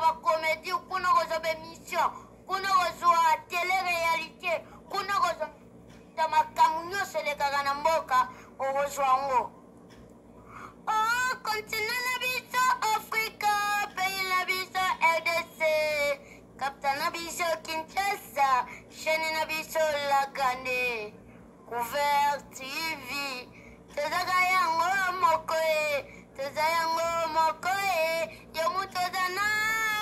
bacomédie, kuna okozwa baémission, kuna okozwa tele réalité, kuna okozwa makambo nyonso elekaka na mboka, okozwa yango. Oh, continent na biso Afrika, pays na biso RDC, capitale na biso Kinshasa, chaîne na biso La Grande Couvert TV. Tozaka yango moko e, toza yango moko e, yo moto oza na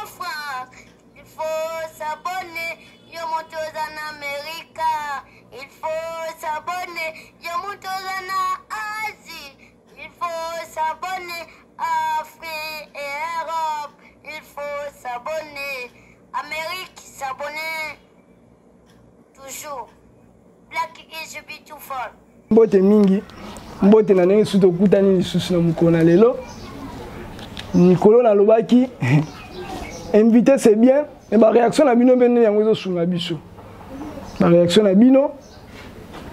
France, il faut s'abonner, yo moto oza na Amerika, il faut s'abonner, yo moto oza na Asie, il faut s'abonner, Afrique et Europe, il faut s'abonner, Amérique s'abonner toujours. Black is beautiful. Mbote mingi, mbote na ndenge susu tokutani lisusu na mokolo na lelo. Mikolo nalobaki invité c'est bien, mais ba réaction na bino mpe nde yango ezosunga biso. Ba réaction na bino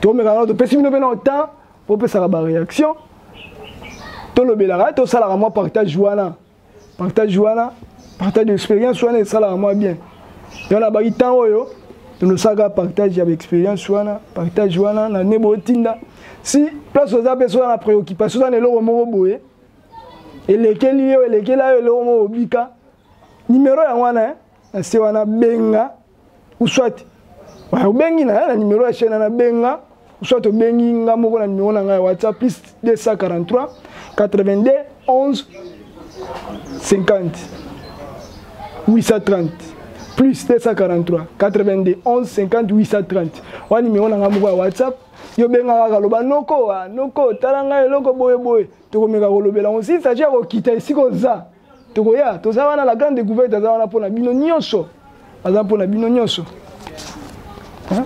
tomeka na topesi bino mpe na temps bopesaka ba réaction, tolobelaka, tosalaka mwa partage wana. Partage wana, partage d'expérience wana esalaka mwa bien. Yango na baki temps oyo tonosalaka partage ya expérience wana, partage wana na nde botinda. Si place oza mpe soza na préoccupation, oza na eloko moko boye elekeli yo, elekela yo eloko moko obika, numéro yango wana na se wana benga, ou soit obengi na numéro ya chaîne wana benga, ou soit obengi nga moko na numéro na ngai ya WhatsApp plus 243 82 11 50 830, plus 243 82 11 50 830. Wana numéro na ngai moko ya WhatsApp, yo benga kaka, loba noko, noko tala ngai eloko boye boye, tokomeka kolobela yango. Si s'agit ya kokita esika oza, tokoya, toza wana. La grande découverte aza wana mpona bino nyonso, aza mpona bino nyonso.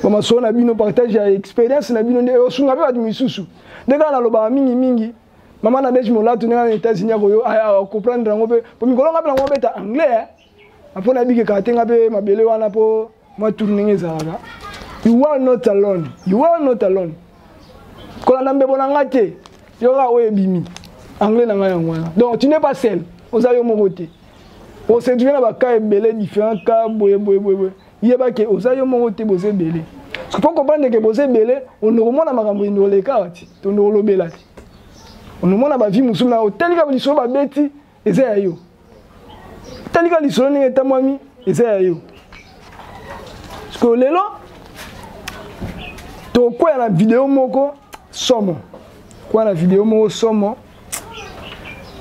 Bamasolo na bino, partage ya expérience na bino nde osunga mpe bato misusu. Nde kaka nalobaka mingi mingi, mama na Nadège Molato ndenge na États-Unis akoyo comprendre yango mpe, po mikolo nga mpe nango obeta anglais mpo nabikekaka te, nga mpe mabele wana mpo mwa tour ndenge ezalaka. You are not alone, you are not alone. Kolanda mbebo na nga te, yo kaka oyo ebimi anglais na ngai yango wana. Donc tu n'es pas seul, oza yo moko te. Oseduye na baka ebele, différents cas boye boye boye boye, yeba ke oza yo moko te, boza ebele. Po comprendre ke boza ebele, onokomona makambo endoleka ti tonokolobela ti onomona bavi mosusu na otelika lisolo babeti eza ya yo, talika lisolo ndenge etamwami eza ya yo. Parce lelo tokwea na video moko somo, kwa na video moko somo.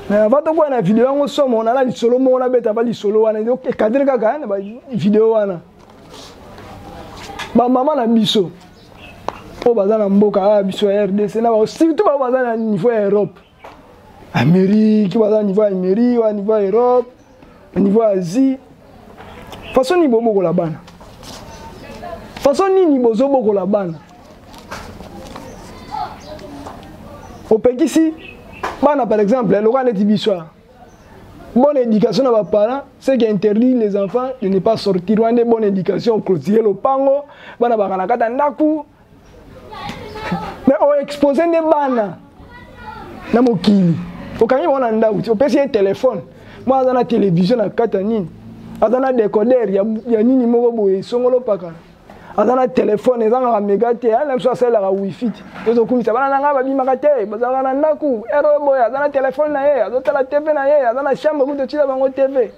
Mais avant tokwea na video yango somo, nala lisolo moko nabeta ba lisolo wana ekadre kaka na ba video wana. Bamama na biso oyo baza na mboka awa biso ya RDC, na surtout bao baza na niveau ya Europe, Amérique, baza na niveau ya Amérique, na niveau ya Europe, na niveau ya Asie, façon nini bobokola bana? Façon nini bozobokola bana? Opekisi bana par exemple, lokola neti biso bonne éducation na baparents, ce qui interdit les enfants de ne pas sortir. Wana nde bonne éducation, oclôturer lopango, bana baka na kati ya ndako, mais oexpose nde bana na mokili, okangi bango na ndako ti opesi ye telefone, mwa aza na télévision na kati ya nini, aza na décoder ya nini moko boye songolo pakala, aza na telefone ezangaka mega te, na biso asalelaka wifi te. Tozokumisa bana na ngai babimaka te, bazalaka na ndako ero boye, aza na telefone na ye, azotala TV na ye, aza na chambre kutu otila bango TV.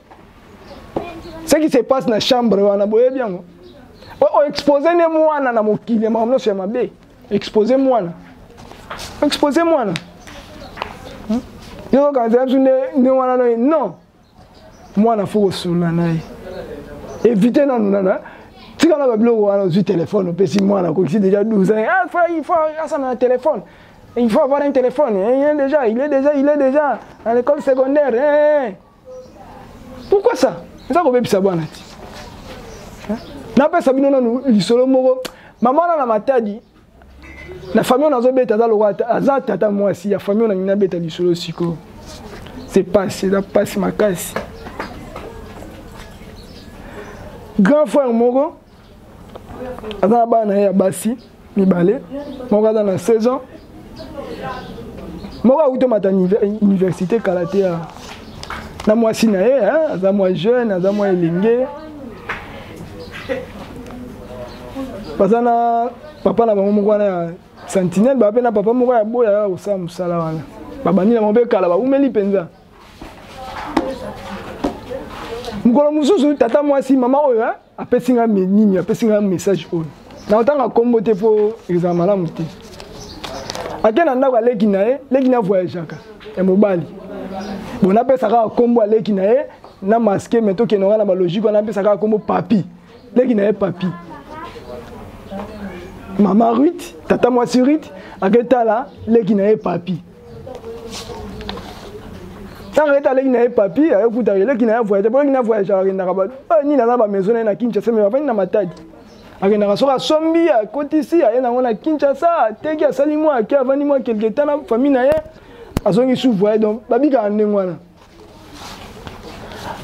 Ce qui se passe na chambre wana boyebi yango. Oexpose nde mwana na mokili ya makambo nyonso ya mabe. Expose mwana, expose mwana, yo okanisa biso nde wana non. Mwana fo kosolola na ye, évite nanu nanu, tika na babiloko wana. Ozwi telefone opesi mwana, akokisi déjà 12 ans, ah, frère, il faut asana na téléphone, il faut avoir un téléphone, il est déjà à l'école secondaire, eh. Pourquoi ça? Eza kobebisa bwana ti. Napesa bino nanu lisolo moko. Mama wana na Matadi, na famille oyo nazobeta, aza lokola aza tata mwasi ya famille oyo nalingi nabeta lisolo sikoyo. C'est pasi, eza pasi makasi. Grand frère moko aza na bana na ye ya basi mibale, moko aza na 16 ans, moko awuti omata université kala te. Ya Na mwasi na ye, aza mwa jeune, aza mwa elenge. Baza na papa na bango moko wana ya sentinelle, baza mpe na papa moko ya boya ya kosala mosala wana. Babandi na bango mpe kala, bawumeli mpenza. Mokolo mosusu tata mwasi mama oyo apesi nga nini, apesi nga message oyo. Nakotanga kombo te mpo ezala malamu te. Ake na ndako ya leki na ye, leki na voyageaka ya mobali. Bon, napesa kaka kombo ya leki na ye na masque, mais tokende wana ba logique wana, napesa kaka kombo papi. Leki na ye papi. Mama Ruth, tata mwasi Ruth, aketala leki na ye papi. Ntango aketala leki na ye papi, ayokutaka leki na ye voyage, po leki na voyage akendaka ba nini, aza ba maison na ye na Kinshasa, mais bafandi na Matadi. Akendaka soki asombi, akotisi, aye nango na Kinshasa, ateki, asali mwa ake, avandi mwa quelque temps na famille na ye, azongi sous voyage. Donc babikaka ndenge wana.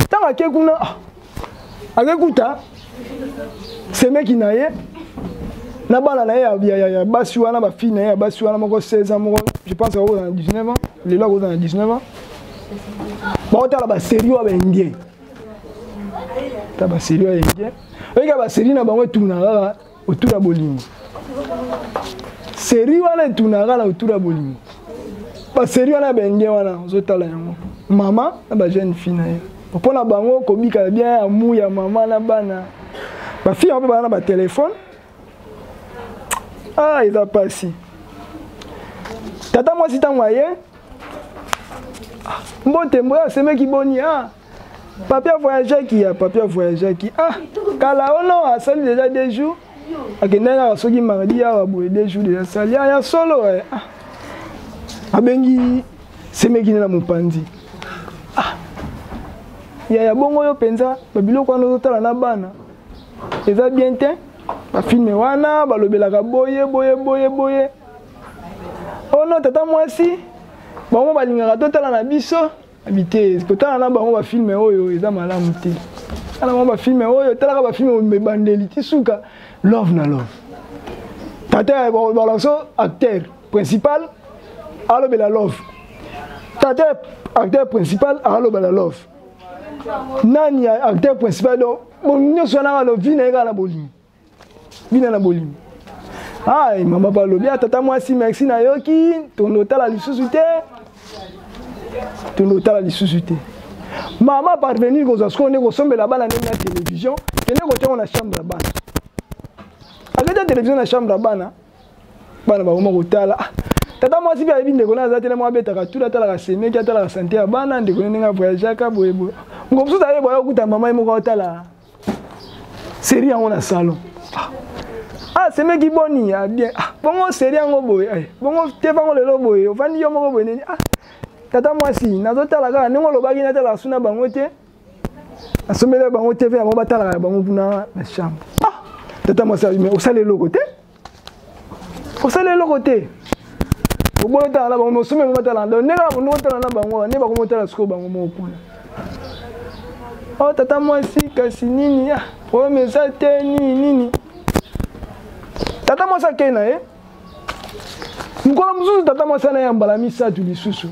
Ntango ake kuna, ake kuta semeki na ye na bana na ye ya basi wana, ba fille na ye ya basi wana, moko 16 ans, moko je pense akozala na 19 ans, lelo akozala na 19 ans. Baotala ba série oyo ba indien, ta ba série oyo indien, oyika ba série na bango etunaka kaka autour ya bolingo. Série wana etunaka kaka autour ya bolingo. Ba série wana ya ba indien wana ozotala yango, mama na ba jeune fille na ye, mpona bango kobika bien ya amour ya mama na bana. Ba fille yango mpe baza na ba téléphone. Ah, eza pasi. Tata mwasi ntango aye, mbote mboya asemeki boni, ah papi avoyageaki, ya papi avoyageaki, ah kala ono asali déjà 2 jours, akendaki kaka soki mardi awa boye, 2 jours déjà asali, ah ya solo, eh. Ah, abengi semeki na mopanzi, ah yaya bongo yo mpenza babiloko wana ozotala na bana eza bien te, bafilme wana balobelaka boye boye boye boye. Oh non, tata mwasi, bango balingaka totala na biso bite, kotala na bango bafilme oyo eza malamu te. Tala bango bafilme oyo, talaka bafilme ebandeli ti suka, love na love. Tata balakso acteur principal alobela love, tata acteur principal alobela love, nani acteur principal, donc nyonso wana kaka vi na ye kaka na bolingo, bina na bolingo. Ai mama balobi, ah tata mwasi merci, nayoki, tondo tala lisusu te, tondo tala lisusu te. Mama parvenir kozwa sikoyo nde kosombela bana ndenge ya télévision, kende kotiango na chambre ya bana. Aketa télévision na chambre ya bana, bana bakoma kotala. Tata mwasi mpe ayebi ndeko na aza te, na mwa abetaka tula, atalaka semeki, atalaka sante ya bana, ndeko ndenge avoyageaka boye boye. Moko mosusu ayeba ayokuta mama ye moko atala série yango na salon. Ah semeki boni, ah bien, ah bongo série yango boye, eh bongo te bango lelo boye, ofandi yo moko boye nini. Ah tata mwasi, nazotala kaka ndenge olobaki, natala suna bango te, nasombeli bango TV yango batalaka na bango kuna na chambre. Ah tata mwasi, mais osala eloko te, osala eloko te, oboyi otala na bango, osombi bango batala, donc ndenge kaka ndenge otala na bango nde bakomotala sikoyo bango moko kuna. Oh tata mwasi, kasi nini, ah problème eza te, nini nini. Tata mwasi akei na ye mokolo mosusu, tata mwasi ana ya mbala misato lisusu,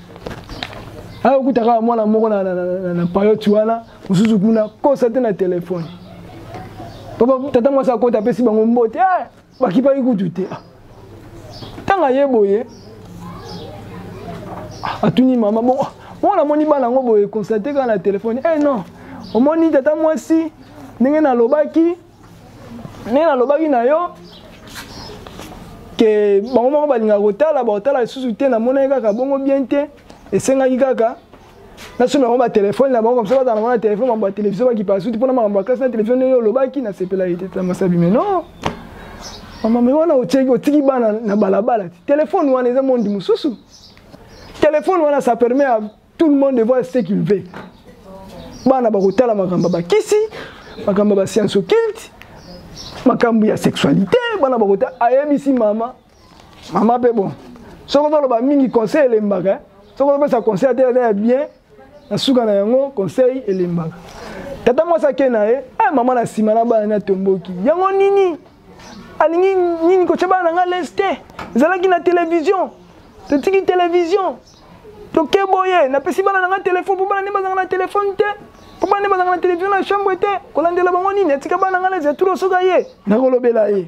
ayokuta kaka mwana moko na payoti wana, mosusu kuna kosa te na telefone. Papa tata mwasi akota, apesi bango mbote, bakipaki kutu te. Ntango aye boye, atuni mama, bon bon namoni bana yango boye constate kaka na telefone. Eh non, omoni tata mwasi, ndenge nalobaki, ndenge nalobaki na yo ke bango moko balingaka kotala, bakotala lisusu te, namonaki kaka bongo bien te, esengaki kaka nasomba bango batelefone na bango, comme ça bazala bango na telefone, makambo ya televizio bakipa suti mpona makambo ya klase na televizio. Ndenge olobaki nasepelaki te. Tata mwasi abime, non mama, me wana otiaki otiki bana na balabala te, telefone wana eza monde mosusu, telefone wana ça permet à tout le monde de voir ce qu'il veut. Bana bakotala makambo ya bakisi, makambo ya bascience occulte, makambo ya sexualité, bana bakotala. Ayebisi mama, mama mpe bon, soki ozoloba mingi conseil elembaka, soki ozopesa conseil ate eza ya bien, na suka na yango conseil elembaka. Tata mwasi ake na ye, eh, mama na nsima na bana natomboki yango nini, alingi nini kotya bana na nga lese te, ezalaki na télévision, totiki télévision. Toke boye, napesi bana na nga telefone mpo bana nde bazalaka na telefone te, mpo bana nde bazalaka na televizio na chambre te. Kolandela bango nini? Atika bana nga na turo soka ye, nakolobela ye.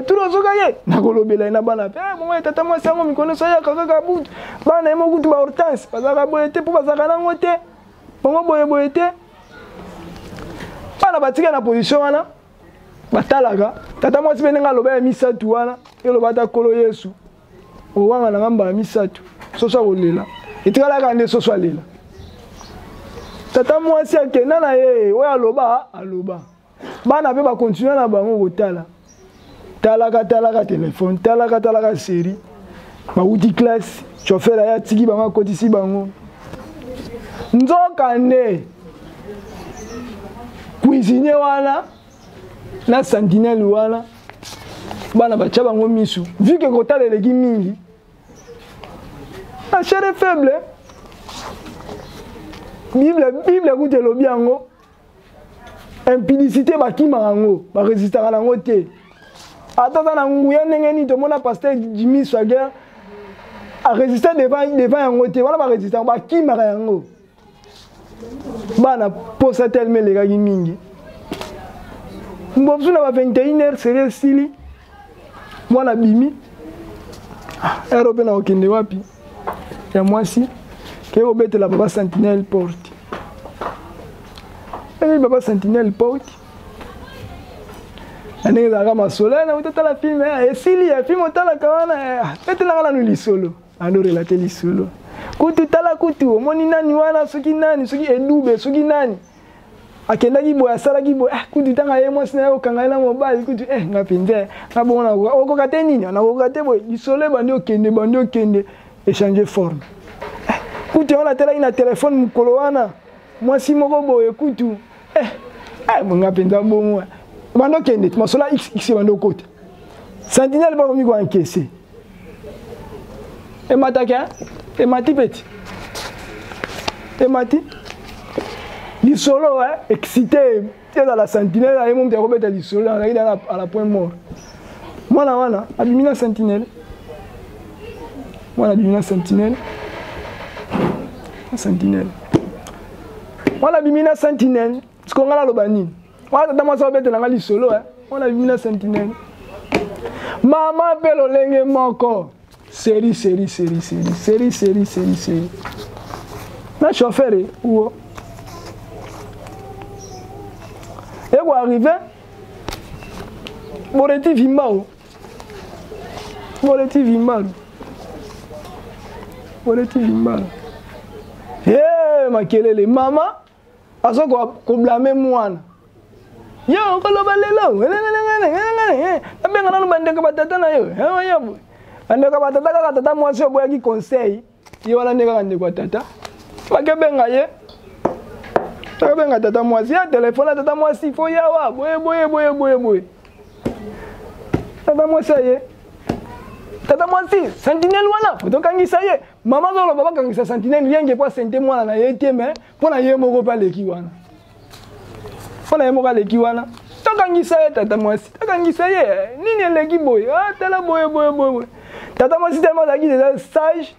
Turo soka ye, nakolobela ye na bana pe. Eh, bongo ye tata mwasi yango mikolo nyonso ayaka kaka butu. Bana ye moko kutu ba Hortense bazalaka boye te mpo bazalaka nango te. Bango boye boye te. Bana batika na position wana. Batalaka tata mwasi mpe ndenge aloba ya misatu wana, eloba ata Nkolo Yesu. Owanga na nga mbala misatu, soso akolela. Etikalaka nde soso alela. Tata mwasi akenda na ye, oyo aloba aloba. Bana mpe bakontinue na bango kotala. Talaka talaka telefone, talaka talaka série. Bawuti classe, chauffeur aye atiki bango, akotisi bango. Nzoka nde cuisinier wana na sentinelle wana bana batya bango misu, vu que kotala eleki mingi, la chair est faible. Bible kutu elobi yango, impudicité bakimaka yango, baresistaka nango te. Ata aza na nguya ndenge nini, tomona pasteur Jimmy Swaggart aresiste devant yango te. Wana baresistaka, bakimaka yango. Bana posa telema elekaki mingi. Mbosu na ba 21 heures serie esili, mwana bimi ero mpe na kokende wapi ya mwasi ke kobetela papa sentinelle porte. Eyi papa sentinelle porte na ndenge ezalaka masolo na otala film esili ya film otalaka wana, betelanga nanu lisolo, ando relate lisolo kutu tala kutu omoni nani wana, soki nani, soki edube, soki nani akendaki boye, asalaki boye, kutu ntango aye mwasi na ye okanga ye na mobali kutu, nga mpenza nga bongo nakoka, okoka te nini, nakoka te boye. Lisolo ebandi okende, bandi okende, échanger forme. Kutu yango natelaki na telefone mokolo wana, mwasi moko boye kutu, nga mpenza bongo bandi okende, masolo ya xx bandi okota. Sentinelle bakomi koencaisser. Emataki, emati peti, emati lisolo, excité ezala sentinelle aye moto akobeta lisolo, azalaki à la point mort. Mwana wana abimi na sentinelle, mwana abimi na sentinelle, na sentinelle, mwana abimi na sentinelle. Sikoyo ngai naloba nini? Wana tata mwasi abetela ngai lisolo, mwana abimi na sentinelle. Mama mpe lolenge moko, seri seri seri seri seri seri seri seri na chauffeur uo eko arrive boreti vimbao, boreti vimbalo, boreti vimbalo. Hey, makelele, mama azo koblame mwana yo okoloba lelo nabenga nanu bandeko batata na yo, bandeko batata kaka tata mwasi oboyaki conseil ye wana nde kaka ndeko ya tata bakebenga ye, bakebenga tata mwasi ya telefone ya tata mwasi fo yawa boye boye boye boye boye. Tata mwasi aye, tata mwasi sentinelle wana fo tokangisa ye. Mama azoloba bakangisa sentinelle rien que po asente mwana na ye te, mais mpo na ye moko mpe aleki wana, mpo na ye moko aleki wana, tokangisa ye. Tata mwasi tokangisa ye, nini eleki boye, tala boye boye boye boye. Tata mwasi tellement azalaki déjà sage,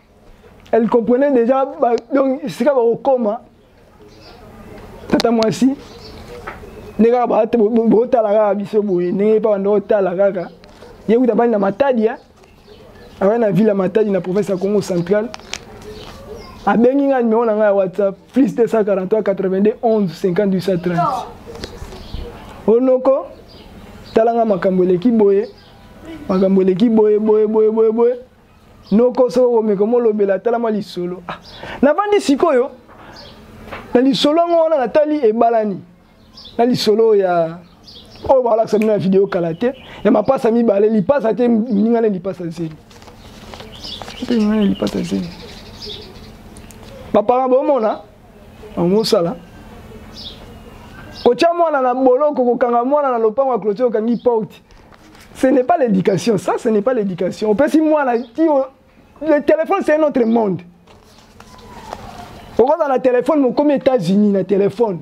elle comprenait déjà donc esika bakokoma. Tata mwasi nde kaka botala kaka biso boye ndenge mpe banda otala kaka ye kuta bani na Matadi, abandi na ville ya Matadi na province ya Congo Central. Abengi nga numéro na ngai ya WhatsApp plus 243 82 11 50 830. Onoko tala nga makambo eleki boye, makambo eleki boye boye boye boye boye. Noko soki okomeka molobela, tala mwa lisolo. Navandi sikoyo na lisolo yango wana, natali ebalani na lisolo ya oyo balakisa bino na video kala te ya mapasa mibale, lipasa te moninga na lipasa zeli te, moninga na lipasa zeli. Baparent bomona bamosala kotia mwana na boloko, kokanga mwana na lopango ya clôture, okangi porte, ce n'est pas l'éducation, ça ce n'est pas l'éducation. Opesi mwana ti le téléphone, c'est un autre monde. Okoza na téléphone, okomi États-Unis na téléphone,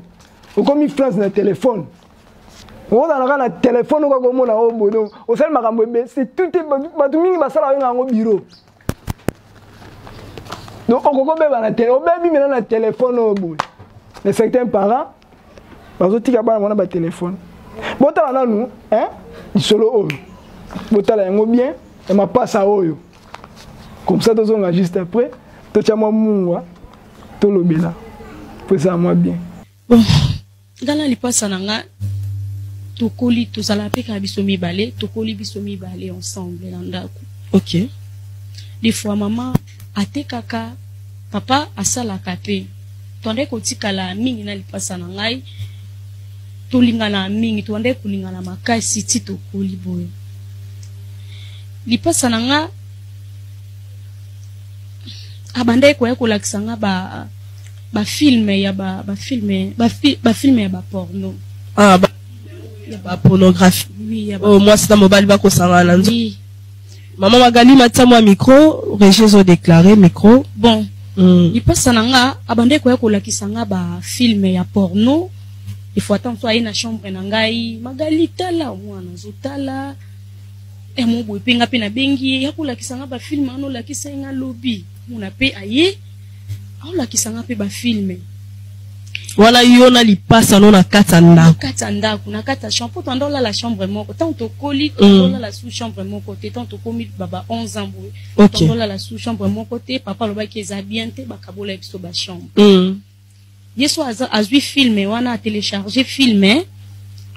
okomi France na téléphone, okozala kaka na téléphone, okoka komona oyo boye, donc osali makambo ebe, c'est tout. Bato mingi basala oyo yango bureau. Donc okoki obeba na tele, obebi mena na telefone oyo boye. Mais certains parents bazotika bana wana batelefone. Botala nanu hein, lisolo oyo, botala yango bien ya mapasa oyo, comme ça tozonga juste après, totya mwa mungwa, tolobela po ezala mwa bien. Bon, nga na lipasa na nga tokoli, tozala mpe kaka biso mibale, tokoli biso mibale ensemble na ndako. Des fois mama atekaka, papa asalaka mpe, tondaki kotikala mingi na lipasa na ngai, tolingana mingi, tondaki kolingana makasi ti tokoli boye. Lipasa na nga abandaki koya kolakisa nga ba bafilm ya ba bafilm bafilm ya baporno. Ah, ba, ya ba pornographie. Oui, ya ba Oh, mwasi na mobali bakosangana na nzoto. Oui. Mama Magali matia mwa micro, régie ezo déclaré micro. Bon, lipasa na nga abandaki koya kolakisa nga bafilm ya porno. Il faut attendre so aye na chambre na ngai: "Magali, tala." Mwana azotala mo boye mpe nga mpe nabengi ye ya kolakisa nga bafilm wana. Olakisa ye nga lobi, mona mpe aye aolakisa nga mpe bafilm. Wana yo na lipasa no na kati ya Na ndako? Kati ya ndako, na kati ya chambre, po tanda olala chambre moko. Ntango tokoli, tolala sous chambre moko te. Ntango tokomi baba 11 ans boye, tanda olala sous chambre moko te. Papa alobaki eza bien te, bakabola biso bachambre. Ye so azwi film wana, atélécharge film,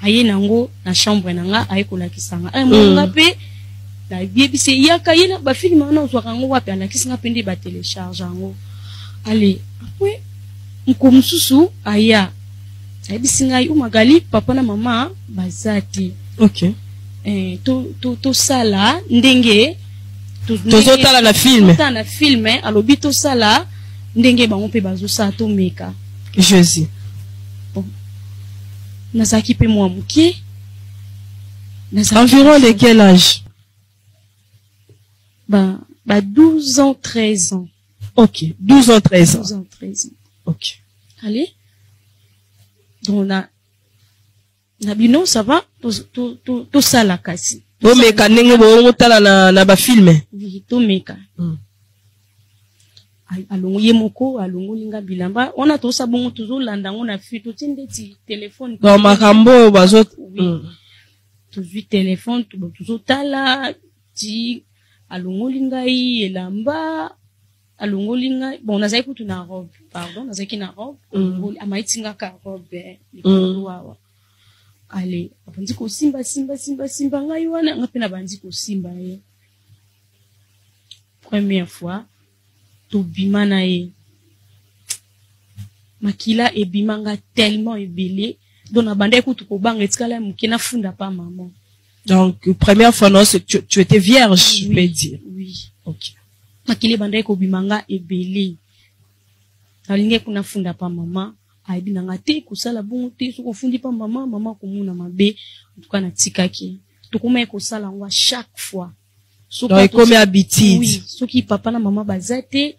aye nango na chambre na nga, aye kolakisa nga. Ay, nga mpe nayebisi ye, yaka ye na bafilm wana, ozwaka yango wapi? Alakisi nga mpe nde batélécharge yango. Ale, après moko mosusu aya, ayebisi ngai: "O Magali, papa na mama baza te." Eh, tosala ndenge Tozotala na film. Tozotala na film. Alobi tosala ndenge bango mpe bazosala, tomeka. Jésus. Bon, nazalaki mpe mwa moke. Environ de quel âge? Ba 12 ans, 13 ans. Ok, 12 ans, 13 ans. 12 ans, 13 ans. Allez, donc na bino, ça va, tosala kasi. Bomeka ndenge bongotala na bafilm. Oui, tomeka. Alongo ye moko, alongoli nga bilamba wana, tosa bongo, tozolanda yango na fi, totie ndeti telefone. Donc makambo oyo bazo Oui. Tozwi telefone, tozotala ti alongoli ngai elamba. Alongoli ngai, bon, nazalaki kutu na robe, pardon, nazalaki na robe. Amayiti nga ka robe likolo awa. Ale, abandi kosimba, simba, simba, simba ngai wana, nga mpe nabandi kosimba ye. Première fois tobima na ye, makila ebimanga tellement ebele, donc nabandaki kutu kobanga, etikala ya moke nafunda pa mama. Donc première fois, non, tu étais vierge, je Oui, peux dire? Oui. Ok. Makila ebandaki kobima nga ebele, nalingi kuna funda pa mama. Ayebi na nga te kosala bongo te, soki ofundi pa mama, mama komona mabe. En tout cas natikaki, tokomaki kosala yango à chaque fois. Donc ekomi habitude. Oui, soki papa na mama baza te,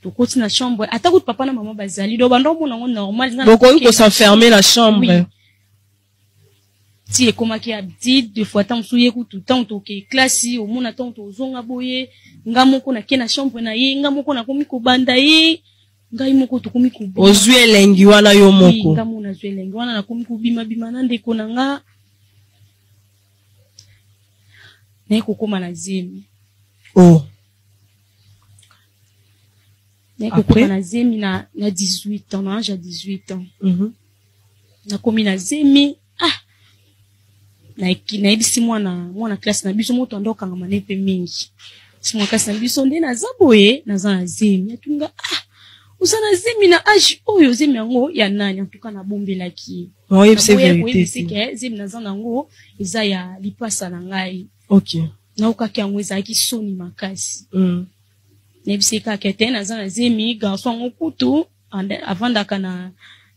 tokoti na chambre. Ata kutu papa na mama bazali, donc banda omona yango normal. Nga Bokoki nakoki kos'enfermer na chambre? Oui. Ti ekomaki habitude. Des fois ntango mosusu ye kutu, ntango toke klasi, omona ntango tozonga boye, nga moko nake na chambre na ye, nga moko nakomi kobanda ye, ngai moko tokomi kobima. Ozwi elengi wana yo Oui, moko? Nga moko nazwi elengi wana, nakomi kobimabima na ndeko na nga, naye kokóma na zemi. Oh. Naye Après? kokóma na zemi na 18 ans, na âge ya 18 ans. Nakomi na zemi. Ah, nayebisi mwana classe na biso, moto ando okangama ne mpe mingi, si mwana classe na biso nde naza boye, naza na zemi. Atunga: "Ah, oza na zemi na âge oyo, zemi yango ya nani?" En tout cas nabombelaki ye. Oyebisa Naboya vérité koyebisa te. ke zemi naza nango eza ya lipasa na ngai. Naokaki yango, ezalaki soni makasi. Nayebisi ye kaka te naza na zemi, garçon yango kutu avandaka na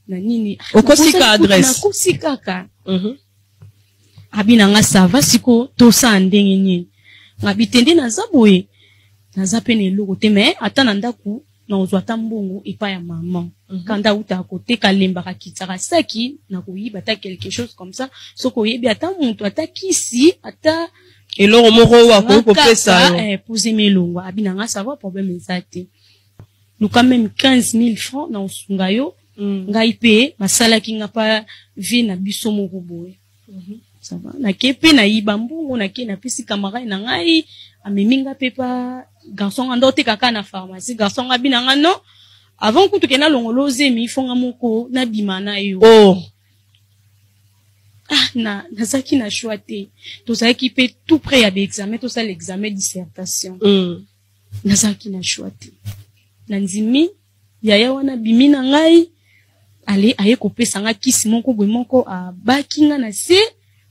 nini. Okosika Nakosi kutu, adresse. Nakosi kaka. Abi na nga: "Ça va, siko tosala ndenge nini?" Ngabi te, nde naza boye, naza mpe na eloko te, me ata na ndako nakozwa ata mbongo epai ya mama. Kanda autaka koteka, alembaka, akitaka saki, nakoyiba ata quelque chose comme ça. Soki oyebi ata moto, ata kisi, ata eloko moko oyo akoki kopesa yo. Posemi elongo. Abi na nga: "Ça va, problème eza te." Luka meme 15 000 francs na osunga yo. Ngai mpe basalaki nga pa vie na biso moko boye. Ça va, nake mpe nayiba mbongo, nake napesi camarade na ngai, amemi nga mpe pa garçon nga, ndo oteka kaka na pharmacie. Garçon nga abi na nga non, avant kutu ke nalongola ozemi, fo nga moko nabima na yo. Oh. Ah, na nazalaki na choix te, tozalaki mpe tout près ya baexamen, tosala examen dissertation. Nazalaki na choix te, nandimi. Yaya wana bimi na ngai, ale aye kopesa nga kisi moko boye, moko abaki nga na se,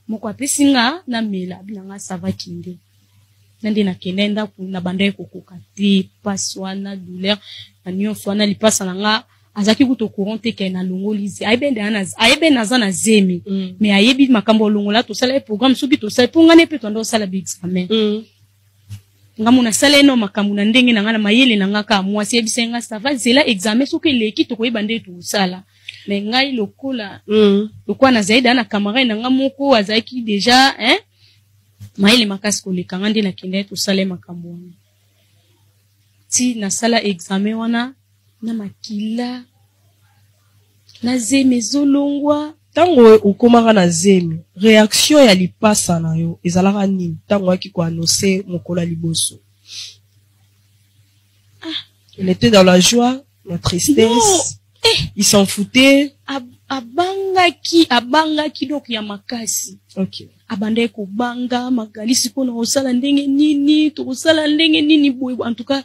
moko apesi nga namela, abi na nga ça va, kende. Na nde nakende ndako, na bandaki kokoka te, pasi wana, douleur na nyonso wana. Lipasa na nga azalaki kutu courant te ke nalongoli ze, ayebi nde ayebi naza na zemi. Mais ayebi makambo olongola, tosala ye programme, soki tosali mpo ngai ne mpe toanda osala baexamen. Nga mo nasala ye no makambo na ndenge na nga, na mayele na nga kaka mwasi. Yebisa nga ça va, zela examen, soki eleki tokoyeba nde tokosala. Mais ngai lokola lokola nazali daa na camarade na nga moko azalaki déjà, hein, mayele makasi koleka nga, nde nakenda ye, tosala ye makambo wana ti nasala examen wana na makila na zemi ezolongwa. Ntango okomaka na zemi, réaction ya lipasa na yo ezalaka nini ntango oyaki koannoncer mokolo ya liboso? Ah. Il était dans la joie, la tristesse? Non. Eh. Il s'en foutait? Abangaki, abangaki donc ya makasi. Abandaki kobanga Magali, sikoyo na kosala ndenge nini, tokosala ndenge nini boye. En tout cas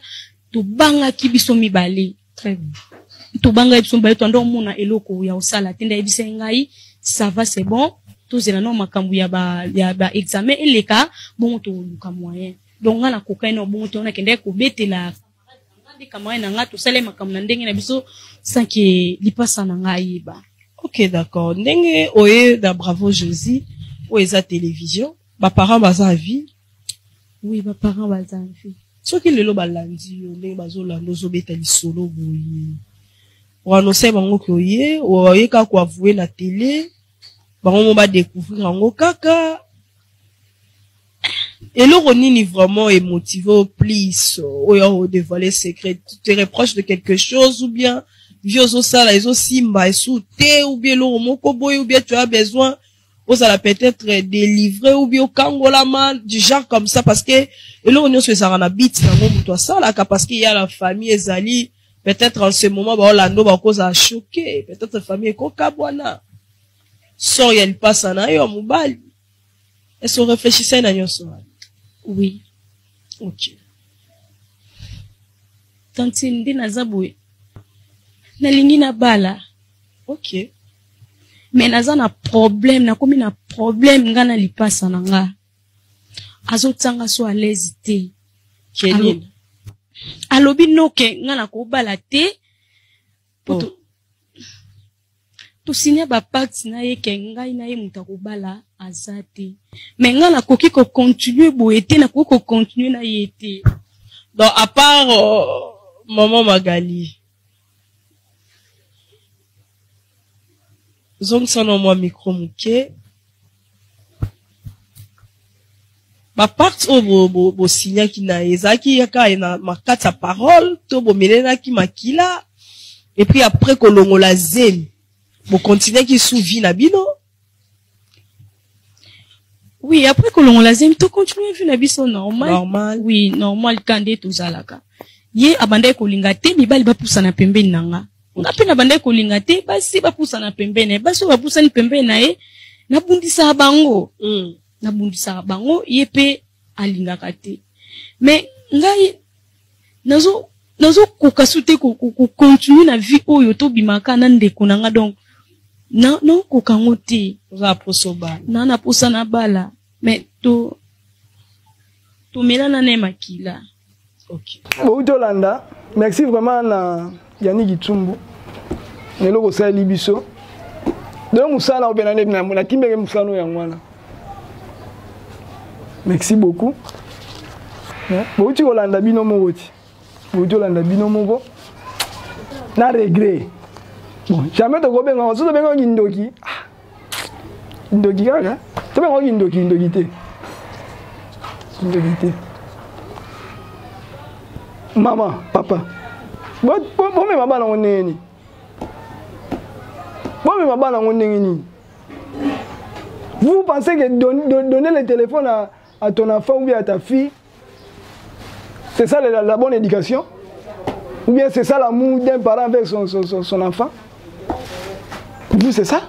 tobangaki biso mibale. Très bien. Tobangaki biso mibale, toanda omona eloko ya kosala te. Nde ayebisa ngai ça va, c'est bon, tozela no makambo ya ba examen eleka, bongo toluka moyen. Donc ngai nakokaki na bongo te, wana nakendaki kobetela nde camarade na ngai, tosala makambo na ndenge na biso sans que lipasa na ngai ayeba. Ok, d'accord. Ndenge oye na Bravo Jésus oyo eza télévision, baparent baza à vie? Oui, baparent baza en vie. Soki lelo balandi yo ndenge bazolanda, ozobeta lisolo boye, oannonce bango ke oye, oye kaka koavouer na télé, bango mo badécouvrir yango kaka, eloko nini vraiment emotive plus oyo odévoiler secret? Tu te reproches de quelque chose, ou bien vie ozosala ezosimba esu te, ou bien eloko moko boye, ou bien tu as besoin ozala peut-être délivré, ou bien okangolama, du genre comme ça? Parce que eloko nyonso ezalaka na but nango moto asalaka, parce que ya la famille ezali peut-être en ce moment baolanda, bakozala choqué, peut-être famille ekokabwana, sort ya lipasa na yo ya mobali. Est-ce que réfléchissait na nyonso wana? Oui. Tantine, nde naza boye, nalingi nabala. Mais naza na problème, nakomi na problème nga na lipasa na nga, azotianga so à l'aise te. Kenini? Alobi noke nga nakobala te po tosinya bapacte na ye ke ngai na ye moto akobala aza te. Mais ngai nakoki kocontinuer boye te, nakoki kocontinuer na ye te. Donc à part maman Magali, zongisa na mwa micro moke. Bapacte oyo bosignaki na ye ezalaki kaka na makati ya parole to bomelelaki makila? Et puis après kolongola zemi, bokontinuaki su vie na bino? Oui, après kolongola zemi, tocontinue vie na biso normal. Normal. Oui, normal, ka nde tozalaka. Ye abandaki kolinga te mibali bapusana pembeni na nga, nga mpe nabandaki kolinga te basi bapusana pembeni na ye. Basi oyo bapusani pembeni na ye, nabundisaka bango. Nabundisaka bango, ye mpe alingaka te. Mais ngai nazokoka su te kocontinuer na vie oyo tobimaka na ndeko na nga. Donc naokoka yango te. Oza na posa obala? Na na posa na bala, mais to tomelana na ye makila. Bouti olanda, merci vraiment na Yannick Itsumbu, lelo kosaleli biso donc mosala oyo pena nde natimbeke mosala oyo yango wana. Merci beaucoup. Bouti kolanda bino moko ti, bouti kolanda bino moko na regret. Bon, jamais tokobenga so, tobenga kindoki. Ah, kindoki kaka tobenga kindoki, kindoki te, kindoki te. Mama, papa. Bomema bana yango ndenge nini? Bomema bana yango ndenge nini? Vous pensez que donner le téléphone à ton enfant ou bien à ta fille, c'est ça la bonne éducation? Ou bien c'est ça l'amour d'un parent avec son enfant? Vous, c'est ça?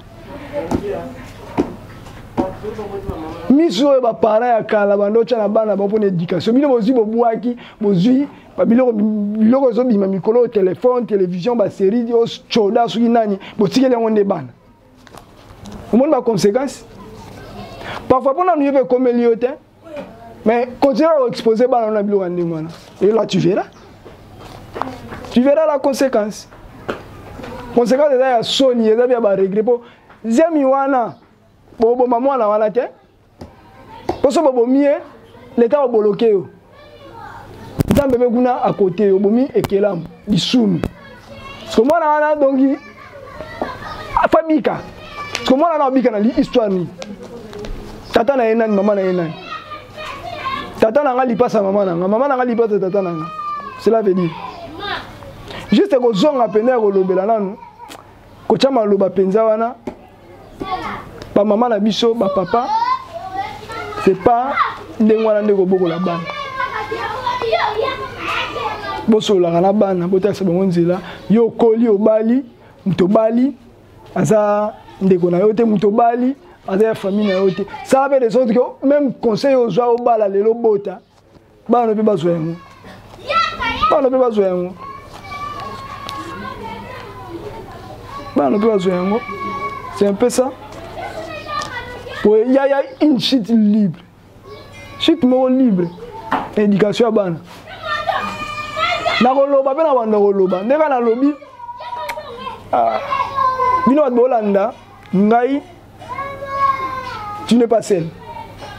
Miso oyo baparent ya kala bando otya na bana bango mpona éducation, bino bozwi bobwaki, bozwi biloko, biloko ezobima mikolo oyo, telefone, télévision, basérie ocoda soki nani, botikeli yango nde bana. Omoni baconséquence parfois mpona nu yo mpe ekomeli yo te, mais continue à exposer bana na biloko ya ndenge wana, et là tu verras, tu verras la conséquence. Conséquence eza ya soni, eza bia baregret, mpo zemi wana boboma mwana wana te, mpo so bobomi ye, leta oboloke yo, nzambe mpe kuna akote yo, obomi ekelamu lisumu. Parce mwana wana donc afabika, parce que mwana wana abika na histoire nini? Tata na ye nani? Mama na ye nani? Tata na nga lipasa mama na nga, mama na nga lipasa tata na nga. Cela veut dire juste kozonga pene ya kolobela nanu, kotya maloba mpenza wana, bamama na biso, bapapa, c'est pas ndenge wana nde kobokola bana. Bosololaka na bana, botalisa bango nzela. Yo okoli, obali moto, obali aza ndeko na yo te, moto obali aza ya famille na yo te. Sala mpe de sorte que même conseil ozwa, obala lelo, bota bana mpe bazwa yango, bana mpe bazwa yango, bana mpe bazwa yango. C'est un peu ça. Po ya ya une chute libre, chute moko libre na éducation ya bana. Nakoloba mpe na banda koloba ndenge nalobi, ah, bino bato bolanda ngai, tu n'es pas seul.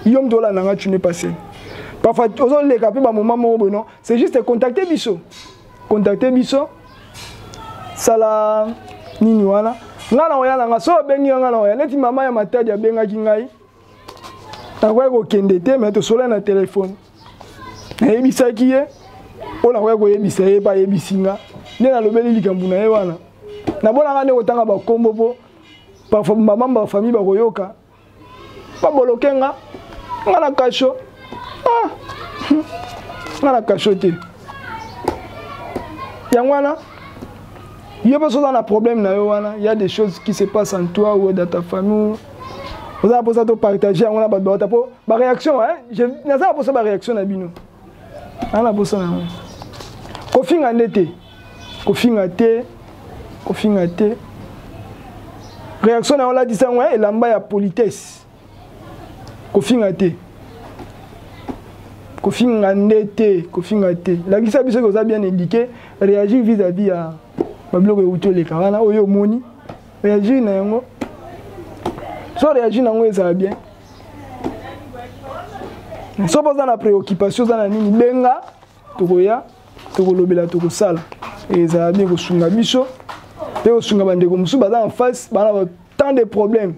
Yo moto olanda ngai, tu n'es pas seul. Parfois ozoleka mpe bamoma moko boye, non, c'est juste contacter biso, contacter biso, sala nini wana, ngai na oya na nga. So obengi yo, ngai na oya. Neti mama ya Matadi abengaki ngai, nakoki kokende te, mais tosolai na telefone, nayebisaki ye oyo nakoki koyebisa ye, mpe ayebisi nga nde nalobeli likambo na ye wana. Nabonaka nde kotanga bakombo, mpo parfois bamembre ya famille bakoyoka, baboloke nga, nga na kasho. Ah, nga na kasho te. Yango wana, yo mpe oza na problème na yo wana, y a des choses qui se passent en toi ou dans ta famille, oza na mposa topartage yango na bato bauta, mpo baréaction, naza na mposa baréaction na bino, naza na mposa na yango. Kofinga nde te, kofinga te, kofinga te. Réaction na yo, olatisa yango elamba ya politesse. Kofinga te, kofinga nde te, kofinga te. Lakisa biso oza bien éduqué. Réagir vis-à-vis ya babiloko euti oleka wana oyo omoni, réagir na yango. So réagir na yango, ezala bien. So mpo oza na préoccupation, oza na nini, benga, tokoya, tokolobela, tokosala, ezala bien kosunga biso mpe kosunga bandeko mosusu baza en face, bana tant de problèmes.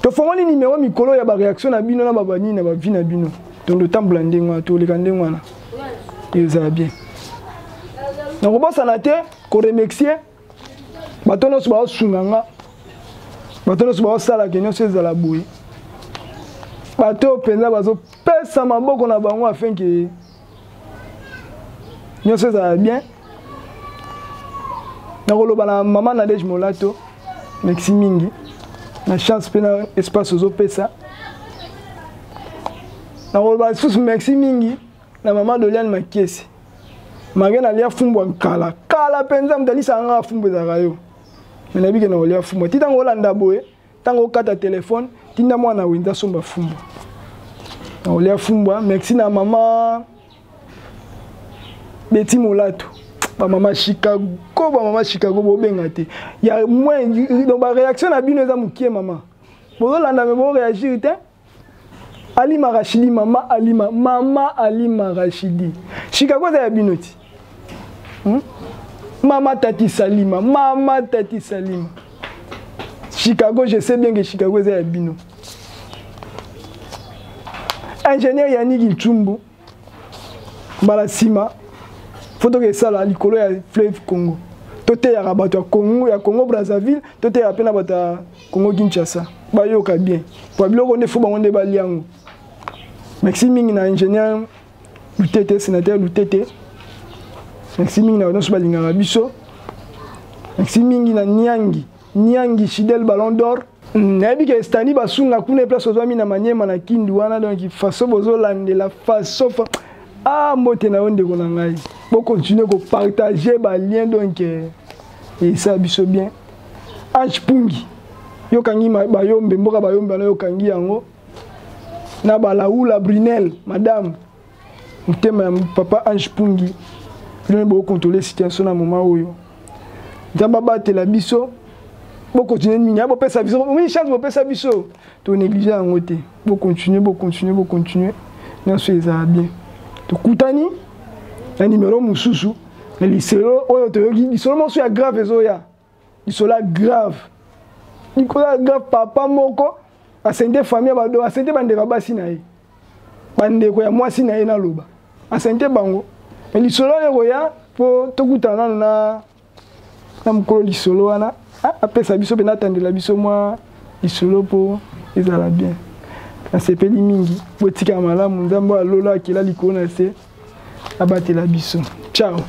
Tofongoli numéro mikolo ya baréaction na bino na babanini na bavie na bino. Tondo tambola ndenge wana, toleka ndenge wana, ezala bien. Nakobosana te koremercier bato nyonso baosunga nga, bato nyonso baosalaka nyonso ezala boye, bato oyo mpenza bazopesa maboko na bango afin ke nyonso ezala bien. Nakoloba na mama Nadege Molato, merci mingi na chance mpe na espace ozopesa. Nakoloba lisusu merci mingi na mama Doliane Makiesi, malgré nalia fumbwa nkala kala mpenza, moto alisaka nga fumbwa ezalaka yo, me nayebi ke na kolia fumbwa ti ntango olanda boye, ntango okata telefone, tinda mwana wenza asomba fumbwa, na kolia fumbwa. Merci na mama Beti Molato, bamama Chicago, bamama Chicago, bobenga te ya moins, donc baréaction na bino eza mokie. Mama bozolanda, me boréagir te. Alima Rachidi, mama Alima, mama Alima Rachidi, Chicago eza ya bino ti, Mama Tati Salima, mama Tati Salima, Chicago, je sais bien que Chicago eza ya bino. Ingénieur Yannick Nchumbu, mbala nsima. Faut toke esala likolo ya fleuve Congo. Toteyaka bato ya Congo, ya Congo Brazzaville, toteyaka mpe na bato ya Congo Kinshasa. Bayoka bien. Po biloko nde faut bango nde balia yango. Merci mingi na ingénieur Lutete, sénateur Lutete. Merci mingi na bato nyonso balingaka biso. Merci mingi na Niangi, Niangi Chidel Ballon d'Or. Nayebi ke Stani Basunga kuna place ozwami na Maniema na Kindu wana, donc façon bozolandela façon fa... ah mbote na yo ndeko na ngai. Bo continuer ko partager ba lien donc et ça biso bien. Ange Pungi yokangi bayombe mboka bayombe na yokangi yango na balaula Brunel madame motema ya papa Ange Pungi bino bo contrôler situation na moment oyo. Nzambe abatela biso, bo continuer mingi, bo pesa biso, oui chance bo pesa biso, to négliger yango te. Bo continuer, bo continuer, bo continuer. Nyonso ezala bien. Tokutani na numéro mosusu na lisolo oyo toyoki lisolo mosusu ya grave ezoya. Lisolo ya grave. Likolo ya grave papa moko asente famille ya bado, asente bandeko ya basi na ye. Bandeko ya mwasi na ye naloba. Asente bango. Mais lisolo oyo ekoya po tokutana nanu na mokolo lisolo wana. Apesa biso mpe natandela biso mwa lisolo po ezala bien. Nasepeli mingi, botika malamu, Nzambe oyo alola akela likolo na se abatela biso. Ciao.